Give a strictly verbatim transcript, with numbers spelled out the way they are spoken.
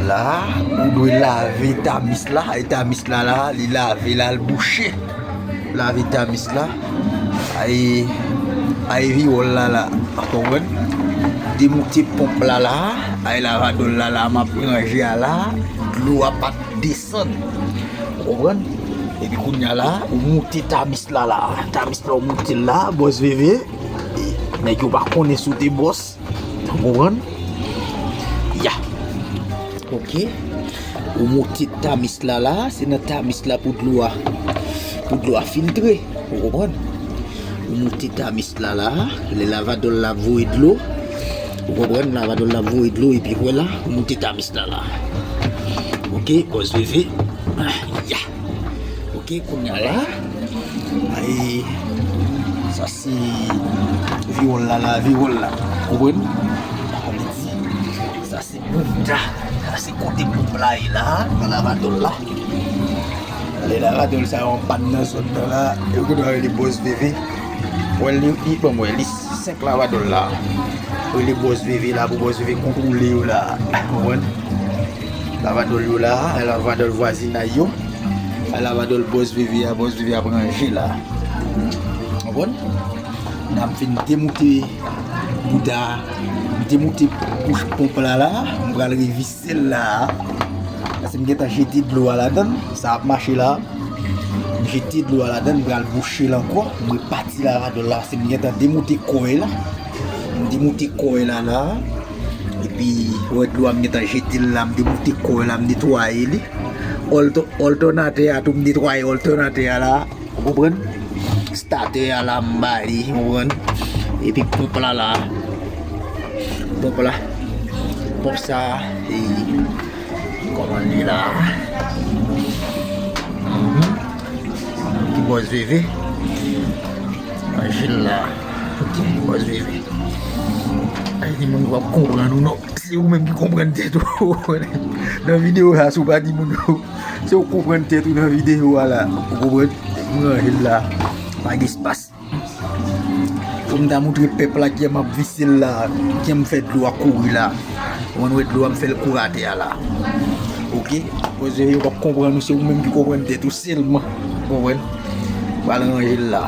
La, ou dwe lave tamis la, e tamis la la, li lave la, l bouche. Lave tamis la, ay, ay viwòl la la, ou konprann? Demoute ponp la la, ay lavadòl la la, m ap ranje a la, dlo a pa t desann. Ou konprann? Epi kounye a la, ou moute tamis la la. Tamis la ou moute l la, bòs veve. Nèg yo pa konnen si w te bòs. Ou konprann? Ya. Ok. Ou moute tamis la la, se nan tamis la pou dlo a, pou dlo a filtre. Ou konprann? Ou moute tamis la la, lè lavadòl la voye dlo. Ou konprann? Lavadòl la voye dlo, epi wè la, ou moute tamis la la. Ok, bòs veve. Ya. Ok, kounye a la. Ay, sa se viwòl la, la, viwòl la. Konprann? Sa se bouda. Sa se kote ponp la ye la, nan lavadòl la. Lè lavadòl sa yo an pàn nan zòn nan la, yo gen dwa rele bòs veve. Wè li, li, bon, wè li senk lavadòl la. Rele bòs veve la, pou bòs veve kontwole yo la. Konprann? Lavadòl yo la, lavadòl vwazinay yo. Lavadòl bòs veve a, bòs veve ap ranje la. Konprann? N ap fin demoute bouda, demoute bouch ponp la la, m pral revise l la. Paske m gentan jete dlo a ladann, sa ap mache la. M jete dlo a ladann, m pral bouche l ankò, m repati lavadòl la, paske m gentan demoute kò e la. M demoute kò e la la. Epi, wè dlo a m gentan jete l la, m demoute kò e la, m netwaye li. Òlto-, òltènatè a tou, m netwaye òltènatè a la. Ou konprann? Statè a la m ba li, ou konprann? Epi ponp la la. Ponp la. Ponp sa, e, kòman li la? Mhm. Ki bòs veve? Anjil la. Ok, bòs veve. Ay, di moun w ap konprann ou non. Se ou menm ki konprann tèt ou. Nan videyo sa, si w pa di moun yo, se ou konprann tèt ou nan videyo a la. Ou konprann? Mwen ranje l la. Pa gen espas. Pou m ta montre pèp la kijan m ap vise l la, kijan m fè dlo a kouri la. Ou konn wè dlo a m fè l kouri atè a la. Ok? Bòs veve yo p ap konprann ou, se ou menm ki konprann tèt ou sèlman. Ou konprann? Pral ranje l la.